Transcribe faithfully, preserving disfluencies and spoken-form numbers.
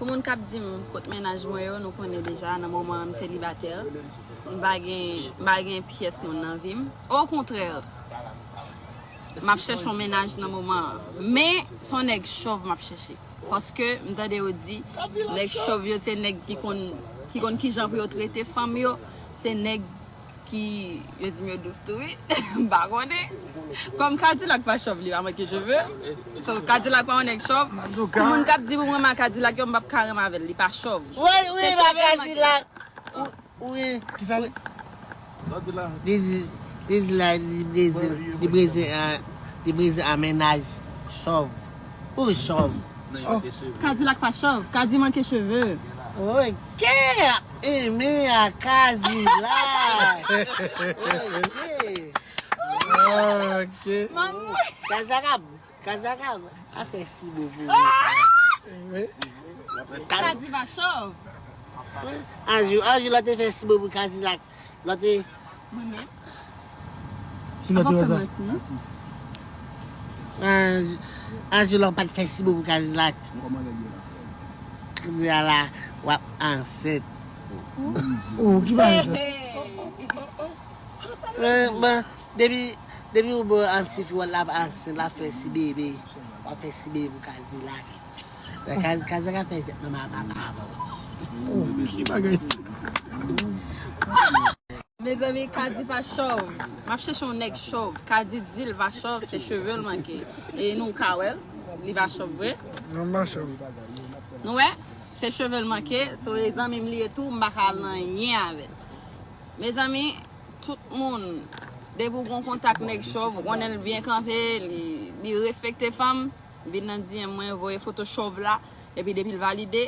Pou moun k ap di m kot mennaj mwen yo, nou konnen deja, nan moman an, m selibatè. M pa gen, m pa gen pyès moun nan vi m. Okontrè, m ap chèche yon mennaj nan moman an. Men, se yon nèg chòv m ap chèche. Paske, m tande yo di, nèg chòv yo, se nèg ki konn, ki konn kijan pou yo trete fanm yo. Se nèg ki, yo di m yo dous tou, wi. M pa konnen. Kòm Kadilak pa chòv, li pa manke cheve. So, Kadilak pa yon nèg chòv. Pou moun k ap di pou mwen, ma Kadilak yo, m p ap ka renmen avè l, li pa chòv. Wi, wi, ma Kadilak. Wi. Kisa li? Li di, li di la, li breze, li breze a, li breze a mennaj chòv. Ou chòv. Kadilak pa chòv, Kadi manke cheve. Ok, ap eme a Kadilak. Ok. Ok. Kazakab, Kazakab, a fè si bo pou ou. Kadi pa chòv. Anjou, anjou, lè te fè si bo pou Kadilak. Lòt e. Mwen menm. Ki lòt e sa? Anjou, anjou lè w pa t fè si bo pou Kadilak. Kounye a la, w ap ansent. Oh, ki bagay sa? Bon, depi, depi ou bo ansent, w ap ansent, l ap fè si bebe. W ap fè si bebe pou Kadilak. Kadilak ap fè zèt manman a papa avè w. Oh, ki bagay sa? Mezanmi, Kadi pa chòv. M ap chèche yon nèg chòv. Kadi di l pa chòv, se cheve l manke. E nou ka wè l, li pa chòv vre. Non, pa chòv. Nou wè? Se cheve l manke, so e zanmi m li ye tou, m pa ka al nan anyen avè l. Mezanmi, tout moun, depi w gon kontak nèg chòv, ou konnen l byen kanpe, li, li respekte fanm, vin nan D M mwen, voye foto chòv la, epi depi l valide,